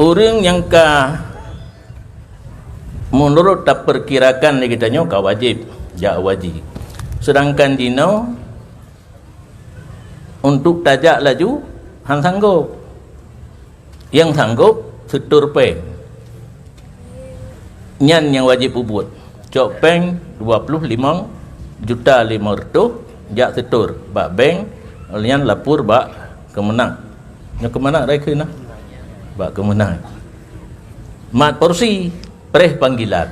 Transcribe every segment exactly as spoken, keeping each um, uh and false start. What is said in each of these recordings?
Ureuëng nyang ka, meunurot tapeukirakan lé geutanyoe, ka wajéb jak haji. Seudangkan jinoe untuk tajak laju hán sanggob. Nyang sanggob seutôt péng. Nyan nyang wajéb peubuet. Cok péng dua ploh limong juta limong reutôh, jak seutôt bak bank, nyan lapor bak Kemenag. Nyoe Kemenag rayeuk keuh na? Bak Kemenag. Mat porsi, preh panggilan.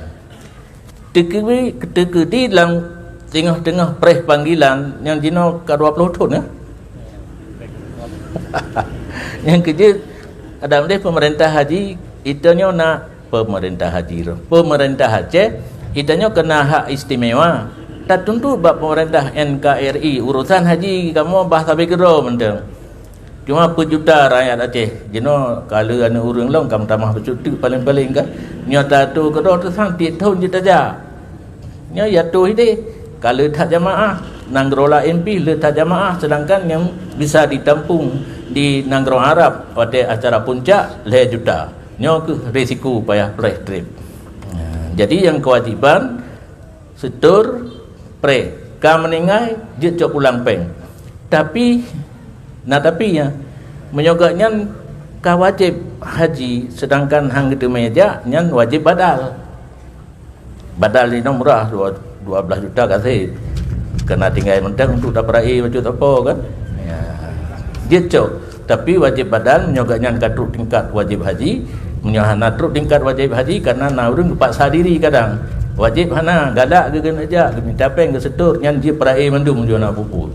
Teukeudi, teukeudi lam teungoh-teungoh preh panggilan nyang jinoe ka dua ploh thon, ya. Nyang keujeuet, adak deh peumeurintah haji, geutanyoe na peumeurintah haji roh. Peumeurintah Aceh, geutanyoe keuna hak istimewa. Tatuntut bak peumeurintah N K R I, urosan haji kamoe bah sabe keudroe mantong. Cuma peujuta rakyat Aceh, jinoe ka lheueh aneuëk ureuëng lom ka meutamah bacut teuk paleng-paleng kan. Nyoe tatu keudroe teusang tiep thon jeuet tajak. Nyoe ya tuh ideh, ka le that jamaah, nanggroe laén pih le that jamaah, sedangkan nyang bisa ditampung di nanggroe Arab watée acara puncak lhée juta. Nyoe keuh risiko payah preh treb. Nah, jadi nyang kewajiban seutôt preh, ka meuninggai jeuet cok pulang péng. Tapi, na tapi ya, meunyoe gobnyan ka wajéb haji sedangkan hán geuteumé jak, nyan wajéb badal. Badal inoe murah, dua, dua belas juta kaseb. Kena tinggai mantong untuk tapeura'i bacut sapo kan. Ya. Jeuet cok, tapi wajéb badal meunyoe gobnyan ka trok tingkat wajéb haji. Meunyoe hana trok tingkat wajéb haji, karena na ureuëng geupaksa diri kadang. Wajéb hana, galak geuh keuneuk jak, geumita péng geuseutôt, nyan jeuet peura'i mandum meunyoe na peue-peue.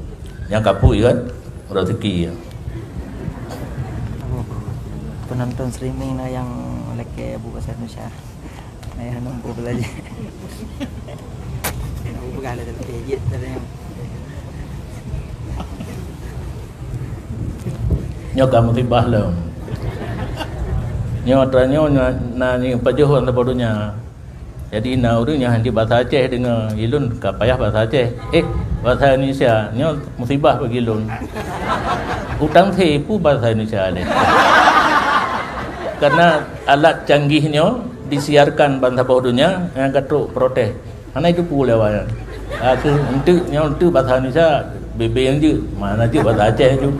Nyang kapui kan, rezeki. Penonton streaming na nyang lakée buka Indonesia. Ayah nombor belajar. Nombor pegang dah tapi jit tadi. Nyoe ka musibah lom. Nyoe atra nyoe na, na ni pajoh lam donya. Jadi na ureuëng nyang hanjeuet bahasa Aceh deungoe, ilôn ka payah bahasa Aceh. Eh, bahasa Indonesia, nyoe musibah bagi lôn. Utang sepu bahasa Indonesia deh. Karena alat canggih nyoe disiarkan ban saboh donya nyang ka trok protes. Hana itu pula awaknyan. Aku entuk nyoe entuk bahasa Indonesia bebe yang je. Mana je bahasa Aceh tu.